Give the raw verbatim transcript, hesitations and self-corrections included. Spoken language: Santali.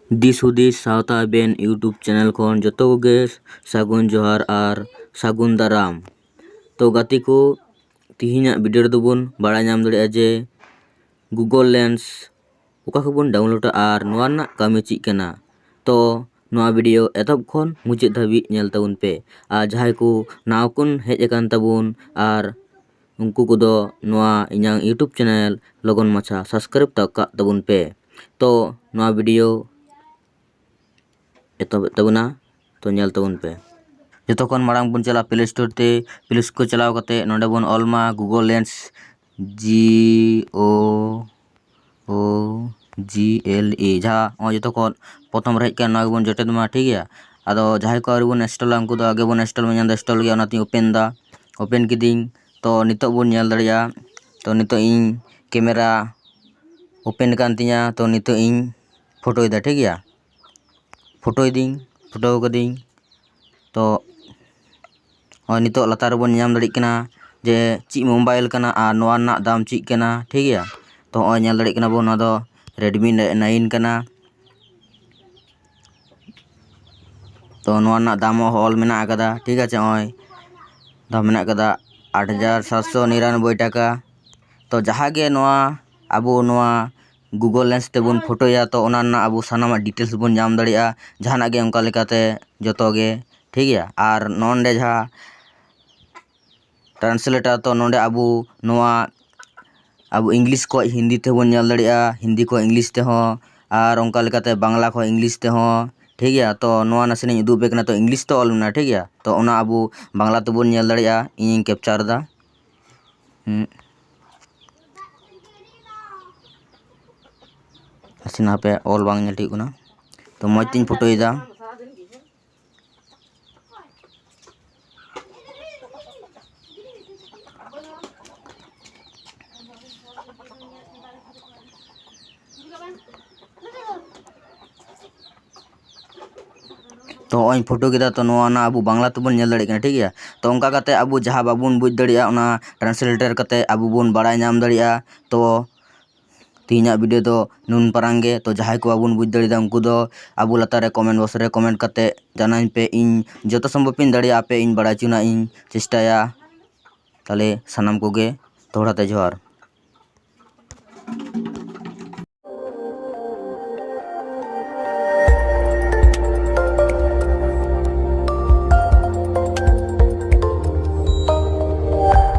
ᱫᱤᱥ ᱦᱩᱫᱤᱥ ᱥᱟᱶᱛᱟ ᱵᱮᱱ YouTube ᱪᱮᱱᱮᱞ ᱠᱷᱚᱱ ᱡᱚᱛᱚ ᱠᱚᱜᱮ ᱥᱟᱹᱜᱩᱱ ᱡᱚᱦᱟᱨ ᱟᱨ ᱥᱟᱹᱜᱩᱱ ᱫᱟᱨᱟᱢ᱾ ᱛᱚ ᱜᱟᱛᱮ ᱠᱚ, ᱛᱤᱦᱤᱧᱟᱜ ᱵᱷᱤᱰᱤᱭᱳ ᱨᱮᱫᱚ ᱵᱚᱱ ᱵᱟᱲᱟᱭ ᱧᱟᱢ ᱫᱟᱲᱮᱭᱟᱜᱼᱟ ᱡᱮ Google Lens ᱚᱠᱟ ᱠᱷᱚᱱ ᱵᱚᱱ ᱰᱟᱣᱩᱱᱞᱳᱰᱟ ᱟᱨ ᱱᱚᱣᱟ ᱨᱮᱱᱟᱜ ᱠᱟᱹᱢᱤ ᱪᱮᱫ ᱠᱟᱱᱟ᱾ ᱛᱚ ᱱᱚᱣᱟ ᱵᱷᱤᱰᱤᱭᱳ ᱮᱛᱚᱦᱚᱵ ᱠᱷᱚᱱ ᱢᱩᱪᱟᱹᱫ ᱫᱷᱟᱹᱵᱤᱡ ᱧᱮᱞ ᱛᱟᱵᱚᱱ ᱯᱮ᱾ ᱟᱨ ᱡᱟᱦᱟᱸᱭ ᱠᱚ ᱱᱟᱣᱟ ᱠᱷᱚᱱ ᱦᱮᱡ ᱟᱠᱟᱱ ᱛᱟᱵᱚᱱ ᱟᱨ ᱩᱱᱠᱩ ᱠᱚᱫᱚ ᱱᱚᱣᱟ ᱤᱧᱟᱹᱝ YouTube ᱪᱮᱱᱮᱞ ᱞᱚᱜᱚᱱ ᱢᱟᱪᱷᱟ ᱥᱟᱵᱥᱠᱨᱟᱭᱤᱵ ᱛᱟᱠᱟᱜ ᱛᱟᱵᱚᱱ ᱯᱮ᱾ ᱛᱚ ᱱᱚᱣᱟ ᱵᱷᱤᱰᱤᱭᱳ ᱮᱛᱚᱦᱚᱵᱮᱫ ᱛᱟᱵᱚᱱᱟ, ᱛᱚ ᱧᱮᱞ ᱛᱟᱵᱚᱱ ᱯᱮ᱾ ᱡᱚᱛᱚ ᱠᱷᱚᱱ ᱢᱟᱲᱟᱝ ᱵᱚᱱ ᱪᱟᱞᱟᱜᱼᱟ ᱯᱞᱮ ᱥᱴᱳᱨ ᱛᱮ᱾ ᱯᱞᱮ ᱥᱴᱳᱨ ᱪᱟᱞᱟᱣ ᱠᱟᱛᱮ ᱱᱚᱰᱮ ᱵᱚᱱ ᱚᱞ ᱢᱟ Google Lens, G O O G L E, ᱡᱟᱦᱟᱸ ᱱᱚᱜᱼᱚᱭ ᱡᱚᱛᱚ ᱠᱷᱚᱱ ᱯᱨᱚᱛᱷᱚᱢ ᱨᱮ ᱦᱮᱡ ᱠᱟᱱᱟ, ᱱᱚᱣᱟ ᱜᱮᱵᱚᱱ ᱡᱚᱴᱮᱫ ᱢᱟ, ᱴᱷᱤᱠ ᱜᱮᱭᱟ᱾ ᱟᱫᱚ ᱡᱟᱦᱟᱸᱭ ᱠᱚ ᱟᱹᱣᱨᱤ ᱵᱚᱱ ᱤᱱᱥᱴᱚᱞᱟ, ᱩᱱᱠᱩ ᱫᱚ ᱟᱜᱮ ᱵᱚᱱ ᱤᱱᱥᱴᱚᱞ ᱢᱟ᱾ ᱤᱧ ᱫᱚ ᱤᱱᱥᱴᱚᱞ ᱜᱮᱭᱟ, ᱚᱱᱟᱛᱮᱧ ᱳᱯᱮᱱ ᱮᱫᱟ᱾ ᱳᱯᱮᱱ ᱠᱤᱫᱟᱹᱧ᱾ ᱛᱚ ᱱᱤᱛᱚᱜ ᱵᱚᱱ ᱧᱮᱞ ᱫᱟᱲᱮᱭᱟᱜᱼᱟ, ᱛᱚ ᱱᱤᱛᱚᱜ ᱤᱧ ᱠᱮᱢᱮᱨᱟ ᱳᱯᱮᱱ ᱟᱠᱟᱱ ᱛᱤᱧᱟ᱾ ᱛᱚ ᱱᱤᱛᱚᱜ ᱤᱧ ᱯᱷᱳᱴᱳᱭᱮᱫᱟ, ᱴᱷᱤᱠ ᱜᱮᱭᱟ᱾ ᱯᱷᱳᱴᱳᱭᱮᱫᱟᱹᱧ, ᱯᱷᱳᱴᱳ ᱠᱟᱹᱫᱟᱹᱧ᱾ ᱛᱚ ᱱᱚᱜᱼᱚᱭ ᱱᱤᱛᱚᱜ ᱞᱟᱛᱟᱨ ᱨᱮᱵᱚᱱ ᱧᱟᱢ ᱫᱟᱲᱮᱭᱟᱜ ᱠᱟᱱᱟ ᱡᱮ ᱪᱮᱫ ᱢᱳᱵᱟᱭᱤᱞ ᱠᱟᱱᱟ ᱟᱨ ᱱᱚᱣᱟ ᱨᱮᱱᱟᱜ ᱫᱟᱢ ᱪᱮᱫ ᱠᱟᱱᱟ, ᱴᱷᱤᱠ ᱜᱮᱭᱟ᱾ ᱛᱚ ᱱᱚᱜᱼᱚᱭ ᱧᱮᱞ ᱫᱟᱲᱮᱭᱟᱜ ᱠᱟᱱᱟ ᱵᱚᱱ, ᱱᱚᱣᱟ ᱫᱚ Redmi nine ᱠᱟᱱᱟ᱾ ᱛᱚ ᱱᱚᱣᱟ ᱨᱮᱱᱟᱜ ᱫᱟᱢ ᱦᱚᱸ ᱚᱞ ᱢᱮᱱᱟᱜ ᱟᱠᱟᱫᱟ, ᱴᱷᱤᱠ ᱟᱪᱷᱮ᱾ ᱱᱚᱜᱼᱚᱭ ᱫᱟᱢ ᱢᱮᱱᱟᱜ ᱟᱠᱟᱫᱟ ᱟᱴ ᱦᱟᱡᱟᱨ ᱥᱟᱛᱥᱚ ᱱᱤᱨᱟᱱᱚᱵᱵᱳᱭ ᱴᱟᱠᱟ᱾ ᱛᱚ ᱡᱟᱦᱟᱸ ᱜᱮ ᱱᱚᱣᱟ ᱟᱵᱚ ᱱᱚᱣᱟ Google Lens ᱛᱮᱵᱚᱱ ᱯᱷᱳᱴᱳᱭᱟ, ᱛᱚ ᱚᱱᱟ ᱨᱮᱱᱟᱜ ᱟᱵᱚ ᱥᱟᱱᱟᱢᱟᱜ ᱰᱤᱴᱮᱞᱥ ᱵᱚᱱ ᱧᱟᱢ ᱫᱟᱲᱮᱭᱟᱜᱼᱟ, ᱡᱟᱦᱟᱱᱟᱜ ᱜᱮ ᱚᱱᱠᱟ ᱞᱮᱠᱟᱛᱮ ᱡᱚᱛᱚ ᱜᱮ, ᱴᱷᱤᱠ ᱜᱮᱭᱟ᱾ ᱟᱨ ᱱᱚᱰᱮ ᱡᱟᱦᱟᱸ ᱴᱨᱟᱱᱥᱞᱮᱴᱟᱨ, ᱛᱚ ᱱᱚᱰᱮ ᱟᱵᱚ ᱱᱚᱣᱟ ᱟᱵᱚ ᱤᱝᱞᱤᱥ ᱠᱷᱚᱱ ᱦᱤᱱᱫᱤ ᱛᱮᱦᱚᱸ ᱵᱚᱱ ᱧᱮᱞ ᱫᱟᱲᱮᱭᱟᱜᱼᱟ, ᱦᱤᱱᱫᱤ ᱠᱷᱚᱱ ᱤᱝᱞᱤᱥ ᱛᱮᱦᱚᱸ, ᱟᱨ ᱚᱱᱠᱟ ᱞᱮᱠᱟᱛᱮ ᱵᱟᱝᱞᱟ ᱠᱷᱚᱱ ᱤᱝᱞᱤᱥ ᱛᱮᱦᱚᱸ, ᱴᱷᱤᱠ ᱜᱮᱭᱟ᱾ ᱛᱚ ᱱᱚᱣᱟ ᱱᱟᱥᱮᱱᱟᱜ ᱤᱧ ᱩᱫᱩᱜ ᱟᱯᱮ ᱠᱟᱱᱟ, ᱛᱚ ᱤᱝᱞᱤᱥ ᱛᱮ ᱚᱞ ᱢᱮᱱᱟᱜᱼᱟ, ᱴᱷᱤᱠ ᱜᱮᱭᱟ᱾ ᱛᱚ ᱚᱱᱟ ᱟᱵᱚ ᱵᱟᱝᱞᱟ ᱛᱮᱵᱚᱱ ᱧᱮᱞ ᱫᱟᱲᱮᱭᱟᱜᱼᱟ᱾ ᱤᱧᱤᱧ ᱠᱮᱯᱪᱟᱨ ᱮᱫᱟ᱾ ᱦᱩᱸ᱾ ᱱᱟᱥᱮᱱᱟᱜ ᱦᱟᱯᱮ, ᱚᱞ ᱵᱟᱝ ᱧᱮᱞ ᱴᱷᱤᱠ ᱠᱟᱱᱟ᱾ ᱛᱚ ᱢᱚᱡᱽ ᱛᱤᱧ ᱯᱷᱳᱴᱳᱭᱮᱫᱟ᱾ ᱛᱚ ᱱᱚᱜᱼᱚᱭ ᱤᱧ ᱯᱷᱳᱴᱳ ᱠᱮᱫᱟ, ᱛᱚ ᱱᱚᱣᱟ ᱚᱱᱟ ᱟᱵᱚ ᱵᱟᱝᱞᱟ ᱛᱮᱵᱚᱱ ᱧᱮᱞ ᱫᱟᱲᱮᱭᱟᱜ ᱠᱟᱱᱟ, ᱴᱷᱤᱠ ᱜᱮᱭᱟ᱾ ᱛᱚ ᱚᱱᱠᱟ ᱠᱟᱛᱮ ᱟᱵᱚ ᱡᱟᱦᱟᱸ ᱵᱟᱵᱚᱱ ᱵᱩᱡᱽ ᱫᱟᱲᱮᱭᱟᱜᱼᱟ, ᱚᱱᱟ ᱴᱨᱟᱱᱥᱞᱮᱴᱟᱨ ᱠᱟᱛᱮ ᱟᱵᱚ ᱵᱚᱱ ᱵᱟᱲᱟᱭ ᱧᱟᱢ ᱫᱟᱲᱮᱭᱟᱜᱼᱟ᱾ ᱛᱚ ᱛᱮᱦᱮᱧᱟᱜ video ᱫᱚ ᱱᱩᱱ ᱯᱟᱨᱟᱝ ᱜᱮ᱾ ᱛᱚ ᱡᱟᱦᱟᱸᱭ ᱠᱚ ᱵᱟᱵᱚᱱ ᱵᱩᱡᱽ ᱫᱟᱲᱮᱭᱟᱫᱟ, ᱩᱱᱠᱩ ᱫᱚ ᱟᱵᱚ ᱞᱟᱛᱟᱨ ᱨᱮ comment box ᱨᱮ comment ᱠᱟᱛᱮ ᱡᱟᱱᱟᱧ ᱯᱮ᱾ ᱤᱧ ᱡᱚᱛᱚ ᱥᱚᱢᱵᱷᱚᱵ ᱤᱧ ᱫᱟᱲᱮᱭᱟᱜᱼᱟ, ᱟᱯᱮ ᱤᱧ ᱵᱟᱲᱟᱭ ᱦᱚᱪᱚ ᱨᱮᱱᱟᱜ ᱤᱧ ᱪᱮᱥᱴᱟᱭᱟ᱾ ᱛᱟᱦᱞᱮ ᱥᱟᱱᱟᱢ ᱠᱚᱜᱮ ᱫᱚᱦᱲᱟ ᱛᱮ ᱡᱚᱦᱟᱨ᱾